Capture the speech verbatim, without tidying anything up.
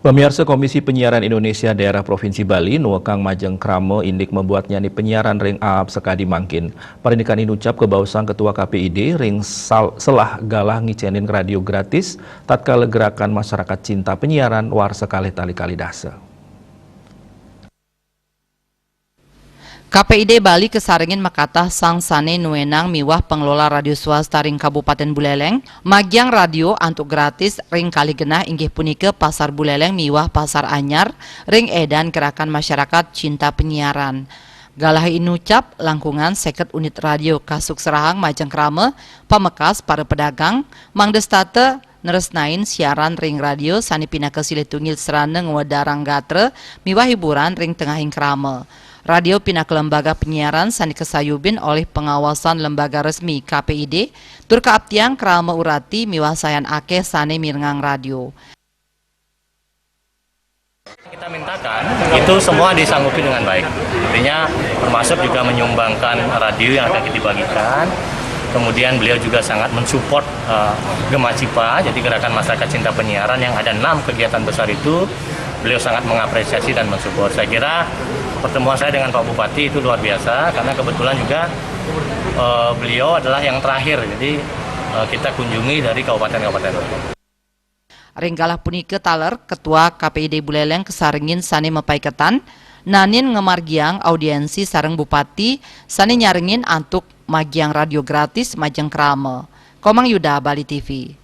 Pamiarsa, Komisi Penyiaran Indonesia Daerah Provinsi Bali nuekang majeng krama indik mabuatnyané penyiaran ring aap sakadi mangkin. Parindikan inucap kabaosang Ketua K P I D ring sal- selah galah ngicénin radio gratis tatkala Gerakan Masyarakat Cinta Penyiaran warsa kalih tali kalih dasa. K P I D Bali kasarengin makatah sang sané nuénang miwah pengelola radio swasta ring Kabupaten Buleleng, magiang radio antuk gratis ring kalih genah, inggih punika Pasar Buleleng miwah Pasar Anyar, ring édan Gerakan Masyarakat Cinta Penyiaran. Galah inucap langkungan seket unit radio kasukserahang majeng krama pamekas para pedagang, mangda setata nresnain siaran ring radio sané pinaka silih tunggil sarana ngwedarang gatra miwah hiburan ring tengahing krama. Radio pinaka lembaga penyiaran sané kasayubin olih pengawasan lembaga resmi K P I D, tur kaaptiang krama urati miwah sayan akéh sané mirengang radio. Kita mintakan itu semua disanggupi dengan baik. Artinya, termasuk juga menyumbangkan radio yang akan kita bagikan. Kemudian beliau juga sangat mensupport eh, Gema Cipa, jadi Gerakan Masyarakat Cinta Penyiaran yang ada enam kegiatan besar itu, beliau sangat mengapresiasi dan mensupport. Saya kira pertemuan saya dengan Pak Bupati itu luar biasa karena kebetulan juga eh, beliau adalah yang terakhir, jadi eh, kita kunjungi dari kabupaten-kabupaten. Ring galah punika taler Ketua K P I D Buleleng kasarengin sané mapaiketan, naenin ngamargiang audiensi sareng Bupati sané nyarengin antuk magiang radio gratis majeng krama. Komang Yuda, Bali T V.